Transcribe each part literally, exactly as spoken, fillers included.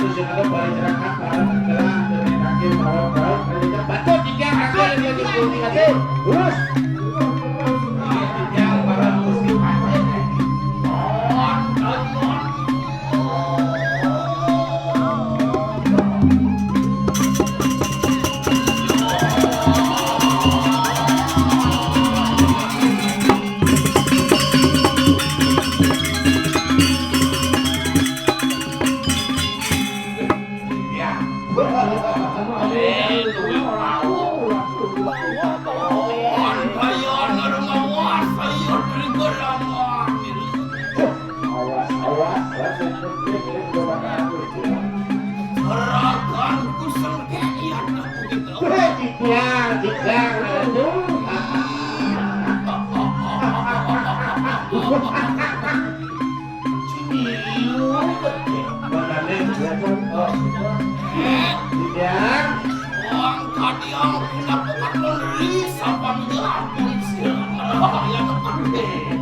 Sing ada balik ceraka, para tenggelam, demi kaki, para bau, kali cepat. Tuh, tiga, ada yang di gunung, ada. Terus. Tiga, para musik, ada. Awas, awas, awas. Gerakanku sengkek, iya, aku gitu. Weh, jikang, jikang, aduh. Cium, betul. Benar, nih, betul. Oh, iya. Wong kadiang pindah pekat mengeri, sapan dia pun siang. Ya, tepat, deh.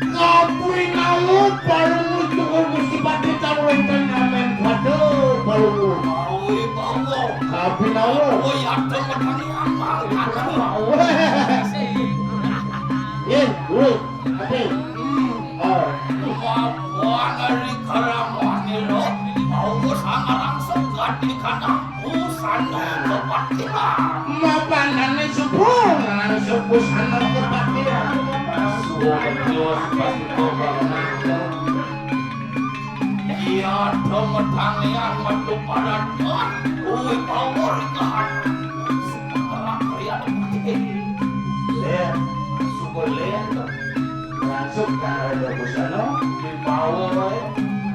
Ngapui nawu, palungu cukup Gusti Patih kang wénten ngamen pada palungu. Ngapui nawu. Ngapui nawu. Oh, ya, ada matane amal. Wéh. Yén, wéh, ati. Hmm. Oh. Mapan ari karamane lo. Mau sangarang segat di kandang. Busana kepatihan. Mapanane subuh, langsung busana kepatihan. Subuh terus pasti kau bangun. Iya, dong, tangian metu pada tuan. Uwi, power kahan. Sekarang kalian pakai. Len, subuh len, tuh. Langsung ka Raja Busana, dibawa waé.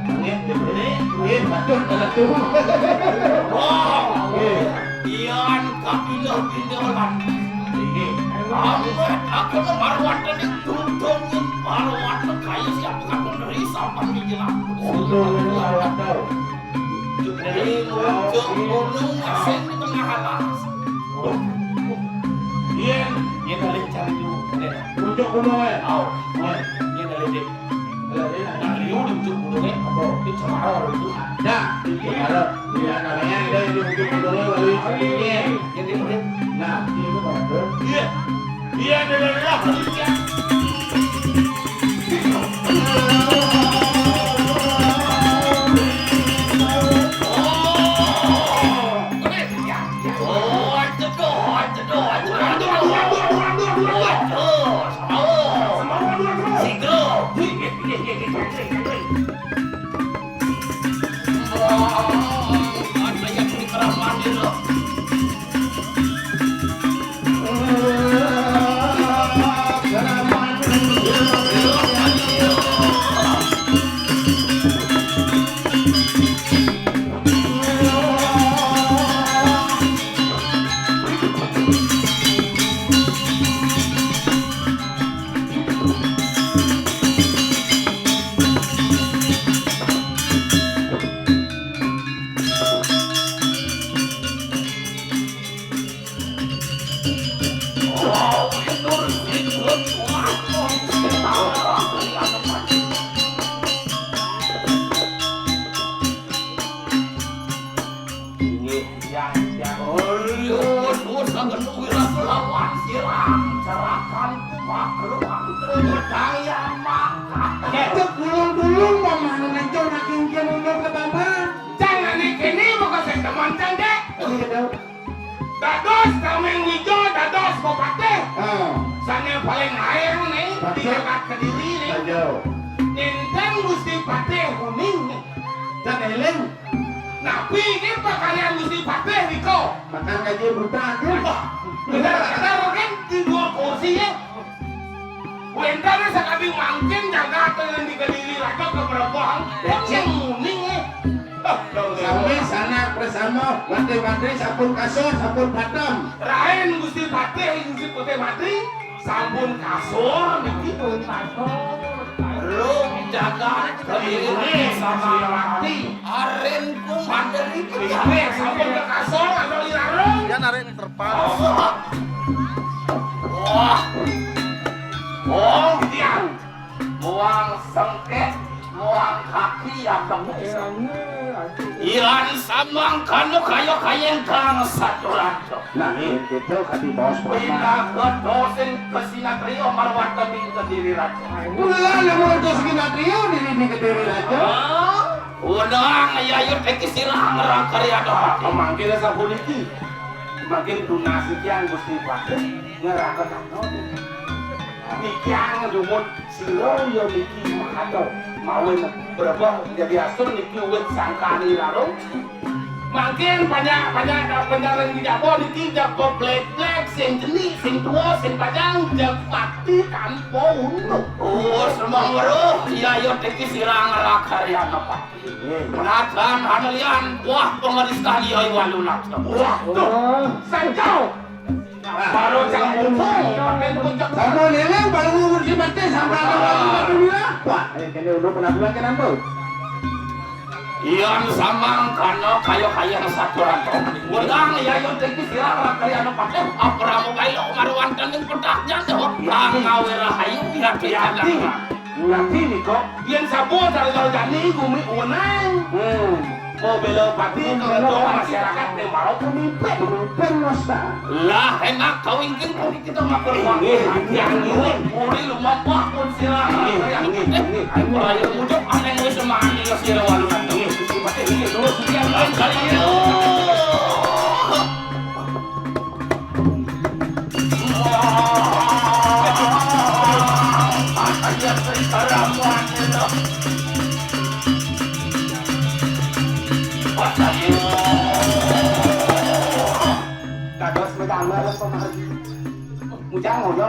Nggih, diberi, nggih, betul, betul. Oh, nggih. Iyan kapindah-pindah lan. Nggih. Amet aku marwantene dudung marwante kaya siapa katon dari sampah di jelang. Dudung marwante. Dari muncul gunung sing di tengah alas. Yen, yen kali cari dulu. Muncul gunung, eh. Oh, yen kali dek. Nah, liu di ujung gunungnya. Apa? Di Cemara itu. Ada di Cemara. Iya, namanya ada di ujung gunungnya, lalu di ujungnya. Jadi, nah, itu apa? Iya. Iya, ada, ada, ada. Oh, Inggih, tiyang, tiyang. Aduh, aduh, saged wirasulawan sirang, cerakan kumakruan, kemudayan mangkat. Itu dulung-dulung, Paman, anu nancur naging kian mundur ke Paman. Jangane kene moko sing demen candek. Iya, Daud. Dados Kameng Wijo, dados Bupatih. Ah. Sane paling aeng nih di jagat Kediri nih. Ayo. Dinten Gusti Patih kuning nih. Cak eling. Napi iki pakaryan Gusti Patih nika? Makan gaji buta, aduh. Wah, bener, bener, kan di dua kursi ya. Wénten sakadi mangkin jagat di Kediri raja keberebohan. Wong sing muning, eh. Sami sanak bersama, mantri-mantri sampun kasor, sampun patem. Rain Gusti Patih, Gusti Putih Mati, sampun kasor niki pun kasor. Rung jagat Kediri sama mati. Arin ku mandiri. Sampun kasor atau irarung? Ya, narik terpaksa. Wah. Oh, iya. Buang sengkeh. Moal kaki ya kamu. Yan samangkana kaya kayeng kang saturan. Nah, yén kéto kadi baos. Pinaka dosen kasinatria marwata di Kediri Raja. Kula lamun dosen kasinatria diri di Kediri Raja. Hah? Undang ya yut iki sirah ngerak karya doang. Mangkin sapuniki. Mangkin tunas iki Gusti Patih ngerak ketano. Niki dumun sira ya niki makato mawon brebah jadi asur niki wit sangkani larung. Mangkin banyak-banyak penjalan di Jawa niki Jawa blek-blek sing jeni, sing tua, sing bajang, jag pati tanpa untung. Oh, semang weruh, iya ya teki sirang rakaryan apa? Nggih. Penajan hanelian wah pengedis kali ai walu laksa. Wah, tuh, sancau. Baru cang untung, pakai puncak. Sama leleng baru ngurusi mati sama ada walu laksa. Wah, ini kene udah penampilan kenapa? Iyan samangkana kaya-kaya saturan. Undang ya yo teki sirah rakaryan apa? Apramu kailo marwanten ning petak jatuh. Kang ngawe rahayu ya. Yati nika, yén sampun cara-cara jani gumi wenang. Hmm. Oh, bela pati, kalau masyarakat ning mau pemimpin. Pemimpin, Mas, ta. Lah, enak kau ingkang puri kita makan. Nggih, nggih, nggih. Puri lumapah pun sirah. Nggih, nggih, nggih. Ayo mujuk aneh wis mani sira walu. Nggih, nggih, nggih. Terus dia lain kali. Dados medal leres pamargi. Mujang ngoyo.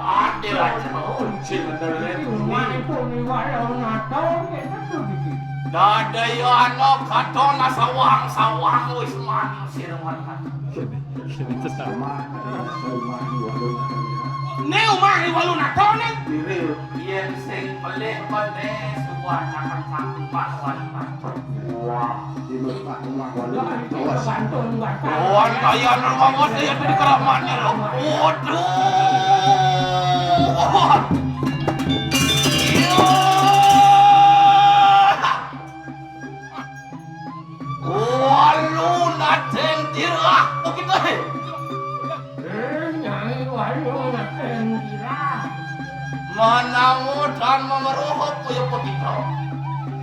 Adil aja. Kunci bener. Manipun iwak lawan atau ngene to iki. Dadaya ana katona sawang-sawang wis mati sira. Ne umah iwalun atone. Yén sing pelih pene suwanakan sanggup paruan. Wah, di rumah rumah walu. Awas. Wan kaya nang mawon ya di keraman lho. Waduh. Iya. Walu nadeng dirah begitu. Eh, Nyai Wayu Natendra. Manamu dan memeruh kaya pepito.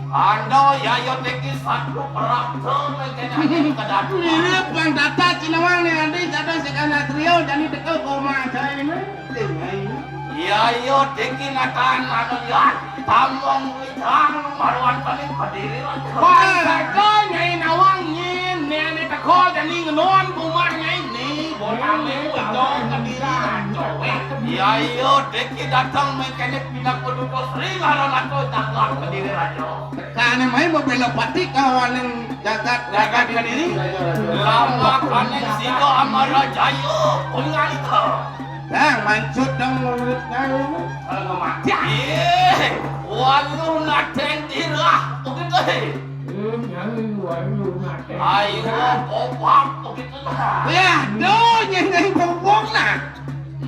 Anda yayo teki satu perabda mengkene kadadu. Mirip Bang Tata Cinawang nih, nanti kadang sekana trio jadi teka koma saya ini. Yayo teki natan anu liat, tamong widang marwan paling pediri. Bang Tata Nyai Nawang nyin, nene teko jadi ngenon kumar Nyai ni. Botame ucok kediri rancowek. Iya, iya, dek ki dateng mengkene pindah peduko sering ngaran aku taklah kediri rajo. Kane mai mau bela pati kawaning jagat jagat kediri. Lama kane sida amara jaya pengalika. Nah, mancut dong mulutnya ini. Kalau mati. Ih, walu nadeng dirah begitu. Ayo, kopak begitu. Yah, duh, nyengeng bubung nah.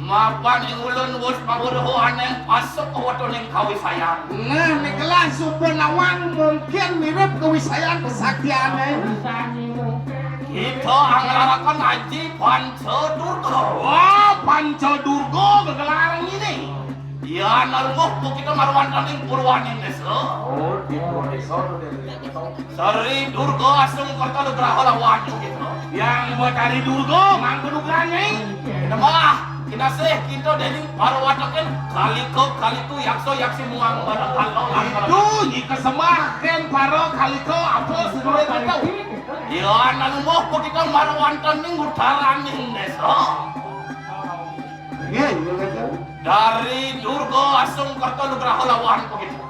Mapan ing ulun wus pangurho aneng pasuk wetoning kawisayan. Nah, nikelah suba nawang mungkin mirip kawisayan kesaktiane. Kita anglaraken aji Panca Durga. Wah, Panca Durga gegelaran ini. Yan aruh kita marwantaning purwaning desa. Oh, di purwa desa tuh dia. Sri Durga Asung Kerta Nugraha lawan gitu. Yang Betari Durga mangku nugraha, Nyai. Nembah, kinasih kita dening para watekin kalika kalitu yaksa yaksi muang pada kala. Itu nyi kesembah ken para kalika apa sedulur kita. Yan aruh kita marwantaning utaraning desa. Nggih, nggih, nggih. Dari Durga Asung Kerta Nugraha lawan begitu.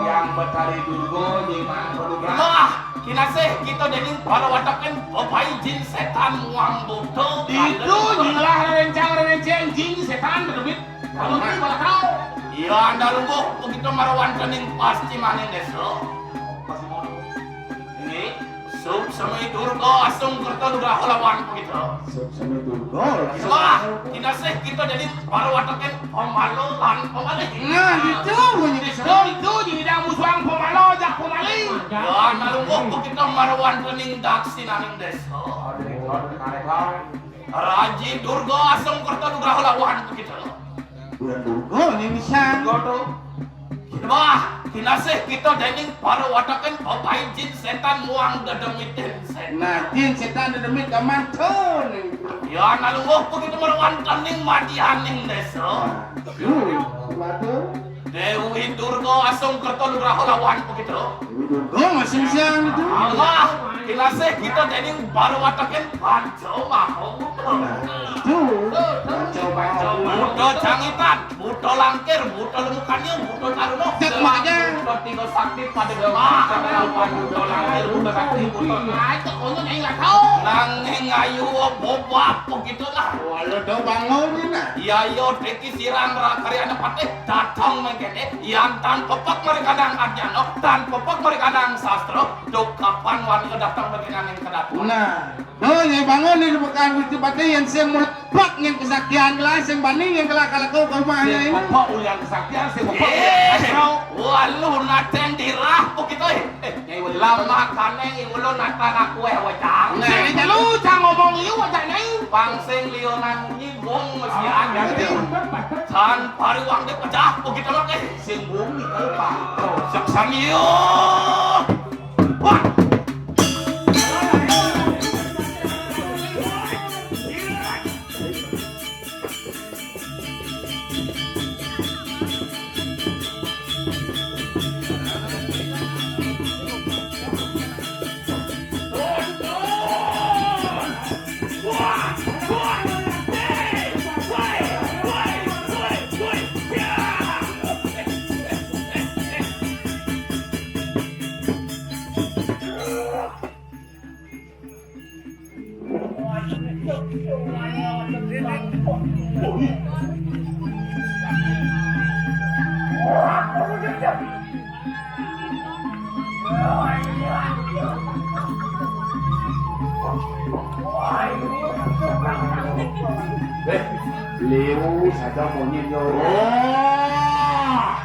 Yang Betari Durga nyimang penugraha. Nah, kinasih kita dening para watekin bebai jin setan muang buta. Itu nyelah rencang renceng jin setan berdebit. Kalau ini malah kau. Iya, anda lungguh begitu marwantaning pastimaning desa. Ini Suksemi Durga asung kerta nugraha lawan kita. Suksemi Durga. Wah, kinasih kita jadi para watekin pemalu lan pemalih. Nah, itu bunyi itu, itu jadi dah musuang pemalu jak pemalih. Ya, nalungguh kita marawan kening daksinaning desa. Raji Durga asung kerta nugraha lawan kita. Bulan Durga ni misal. Durga tu. Wah, kinasih kita dening para watekin pepaijin setan muang dedemitin setan. Nah, jin setan dedemit kamantun. Ya, nalungguh kita marawan kening madianing desa. Nah, lu, madu. Dewi Durga asung kerta nugraha lawan kita. Dewi Durga masing siang itu. Allah, kinasih kita dening para watekin Panca Maha Buta. Nah, itu. Panca Maha Buta. Buta Cangitan, Buta Langkir, Buta Lemukanya, Buta Taruna. Cek mak aja. Buta Tiga Sakti pada gemah. Buta Langkir, Buta Sakti, Buta. Nah, itu kono nyai nggak tahu. Nanging ayu bobab begitu lah. Walau do bangun ni nah. Iya, iya, teki sirang ra-, karyana patih, datang mengkene, yan tan pepek mereka nang adnyana, tan pepek mereka nang sastra, duk kapan wani datang mengkene ning kedatuan. Nah, do nyai bangun ni bukan Gusti Patih yang sing melepek yang kesaktian gelah, sing bani yang gelah kalaku ke rumah ini. Sing pepek ulian kesaktian, sing pepek ulian sastra. Walu nateng dirah, kok kita, eh. Nyai Wali. Lamakane iwulo nata ngaku eh wajah. Nah, ini jalu cang ngomong liu wajah nyai. Pang sing lionan munyi bung mesti ada. San pariwang de pecah begitu loh, eh. Sing bung ni kalau pang. Sek samiyo. Wah. Eh, liu saja munyi yo. Wah.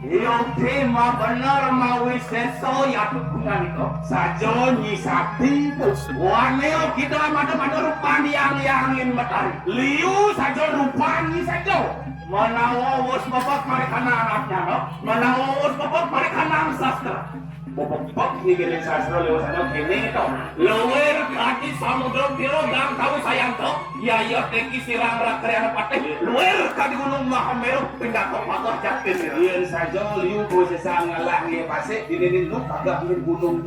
Yukti mabener mawisesa yatuh punalika. Saja nyisati tu. Waneo kita mata-mata rupan yang yangin matahari. Liu saja rupan nyi saja. Menawa wus bebek marikana anaknya, no? Menawa wus bebek marikana sastra. Bebek nyi gini sastra liu saja kene to. Luwir kadi samudra piro gang tahu sayang to. Ya, ya, teki sirang rakriana patih. Luwir kadi gunung Mahameru, pindaka pagah jakti. Yen saja liu bosesa ngalah nge pasik, dini nindu pagah nge gunung,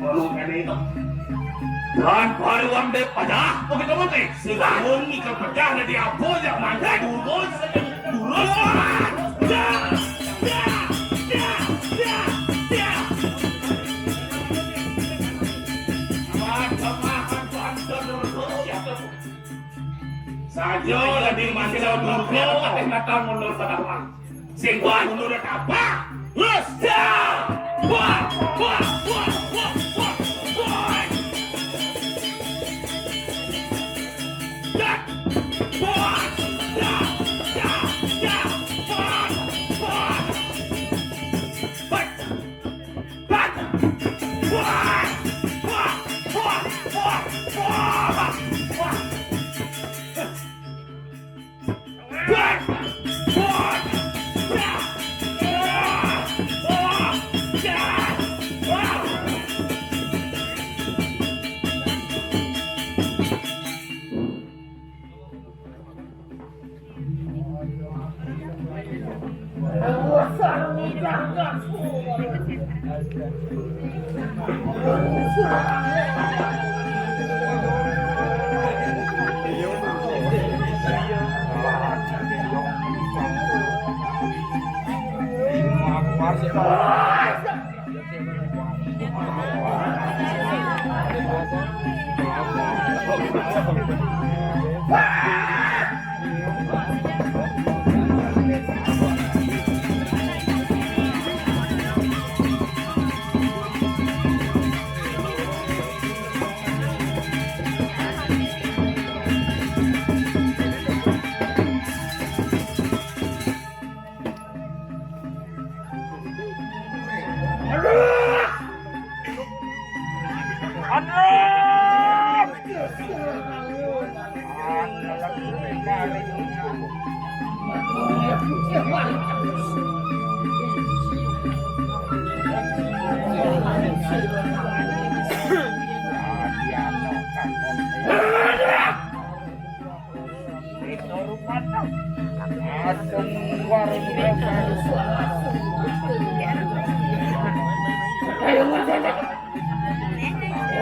gunung kene ito. Dan pariwang de pajah, begitu mati. Sing wong ikan pejah dadi apa, jak manjai durus, durus. Ya, ya, ya, ya, ya. Amat, amat, amat, amat, amat, amat. Saja dadi manusia durga, patih natang mundur sadapan. Sing kuat mundur apa? Terus, ya! Wah, wah, wah, wah, wah, wah. Ya! Wah! Ya! Ya! Ya! Wah! Wah! Wah!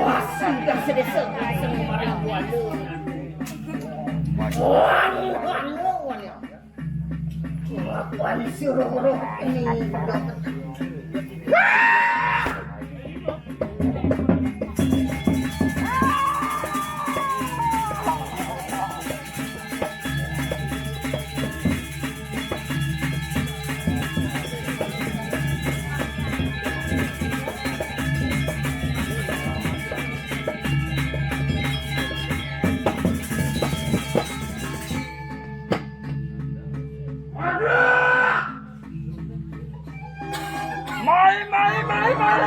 Wah, sudah sedesa sing maring kuala. Wah, wah, wah, wah. Kelakuan si roh-roh ini. Mai, mai, mai, mai.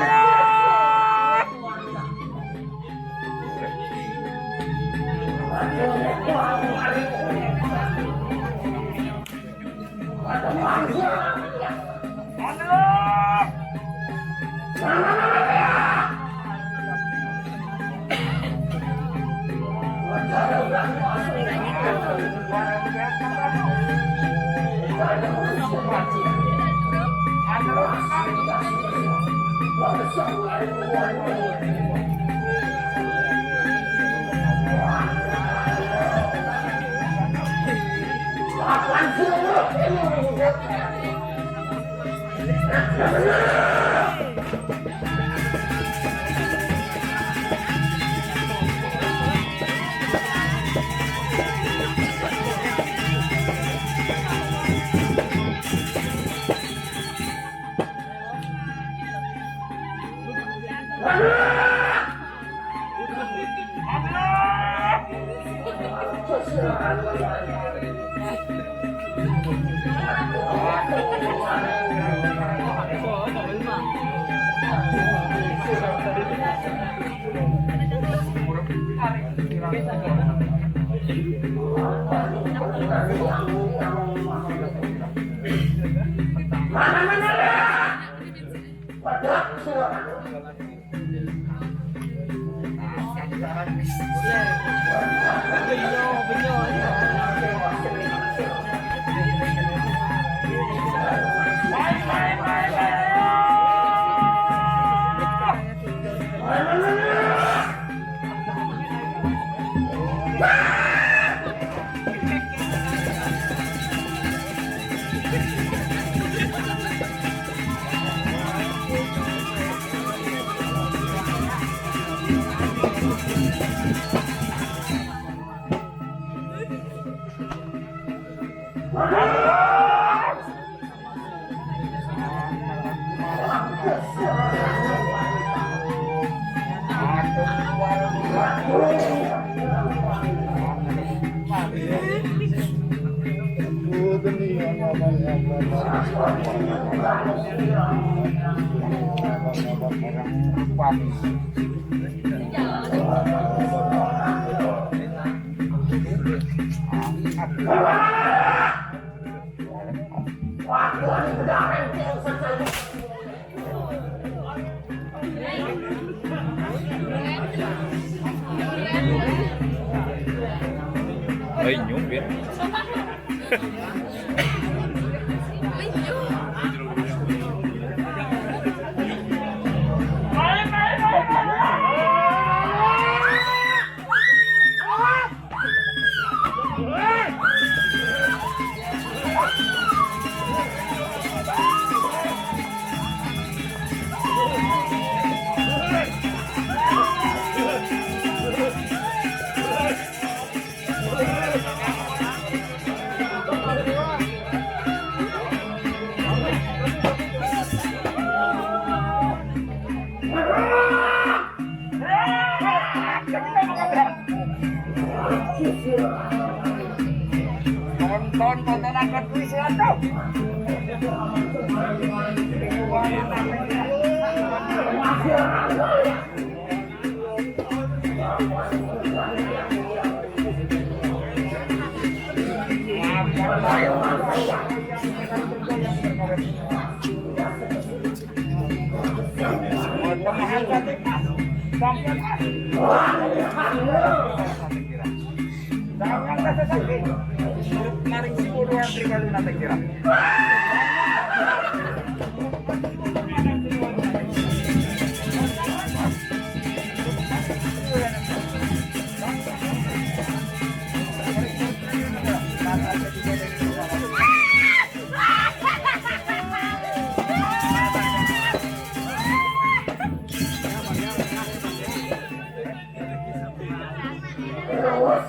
Ay, nyumbir. Tonton, tontonan Kak Dwi, silakan. Jangan rasa sakit. Maring sepuluh antri baru nanti kira. Buat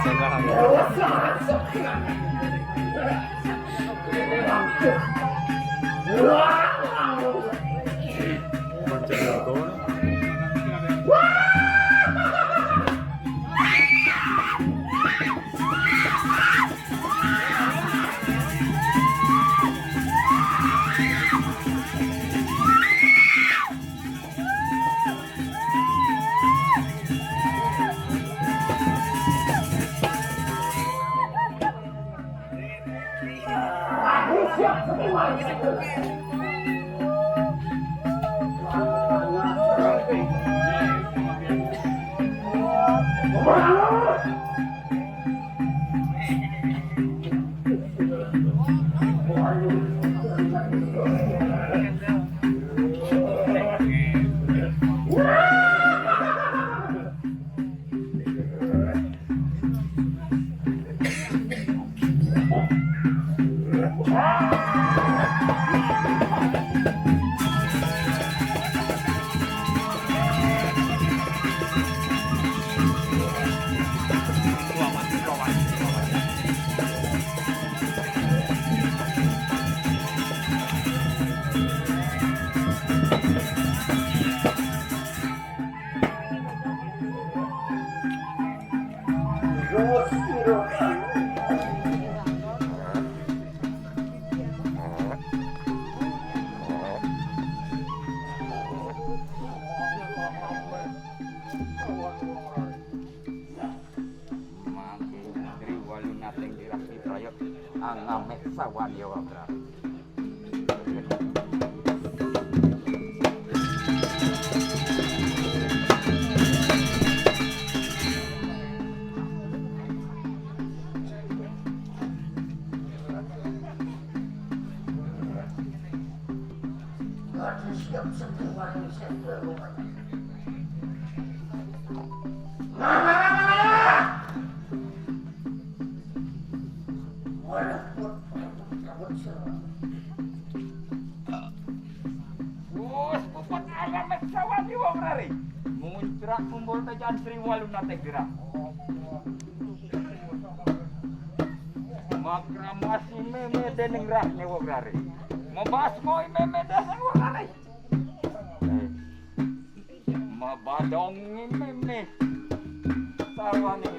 saya. Mangke Sri Walu Nateng Dirah Citraya angameh sawan ya, Wak. Wus, puput agamé sawani wong rari. Muncrat kumbul tejan Sri Walu Nateng Dirah. Makramasi mémé déning rahné wong rari. Mabasmoi mémé déning wong rari. Mabadongi mémé. Sarwani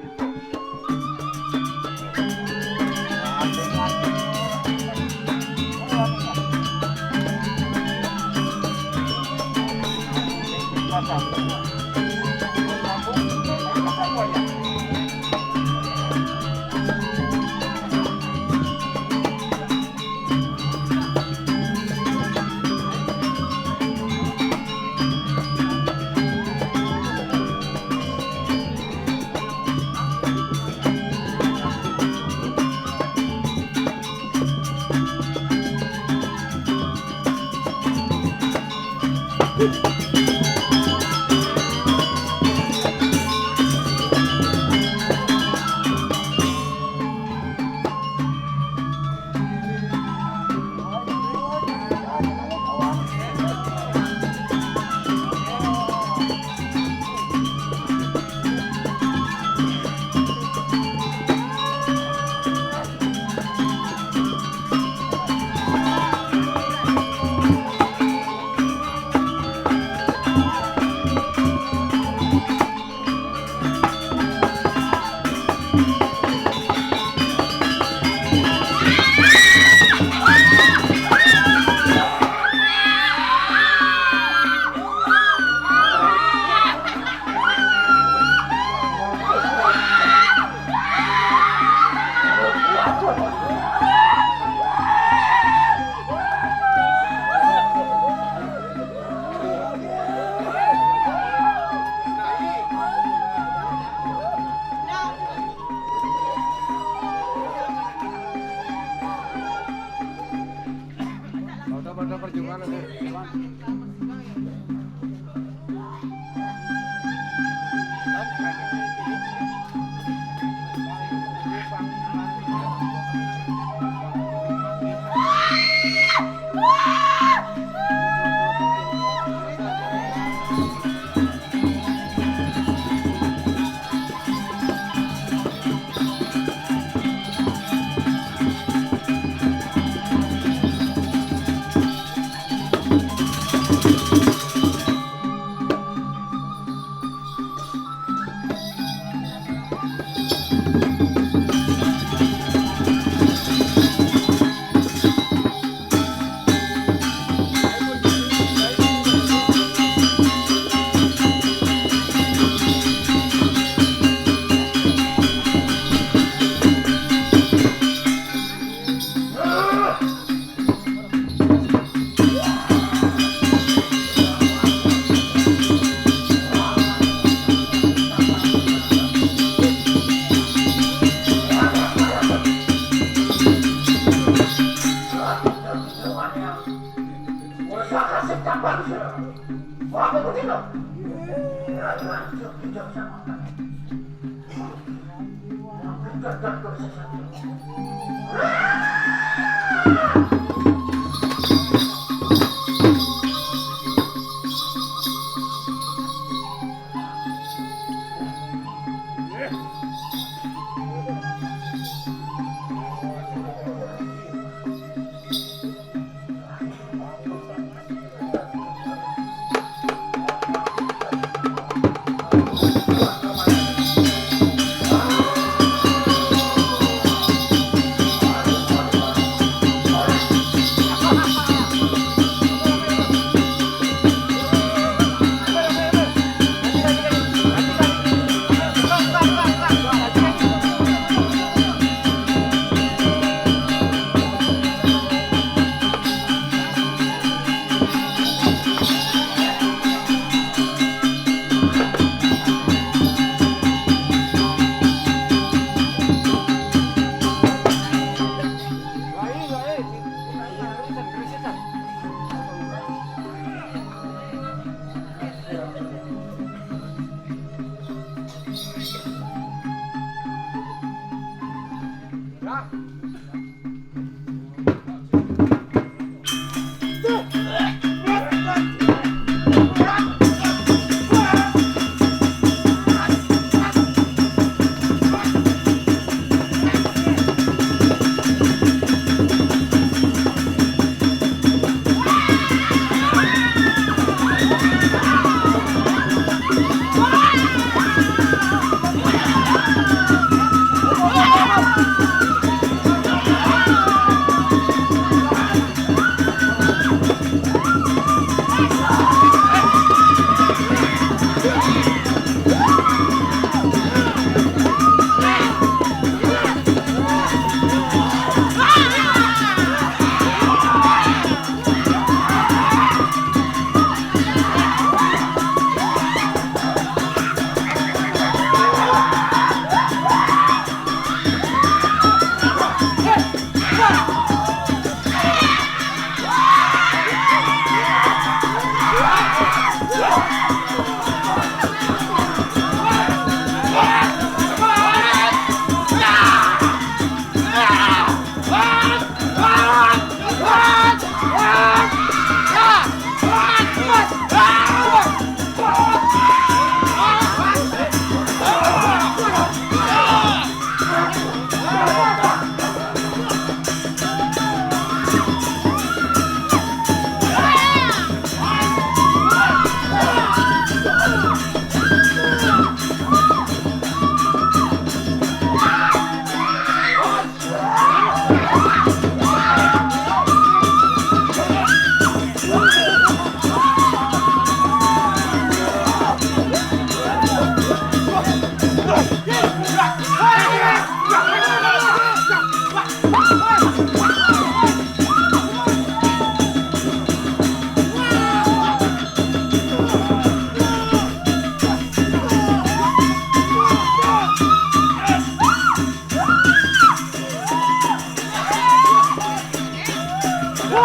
Come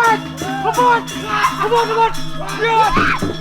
on! Come on! Come on, come on! Yeah!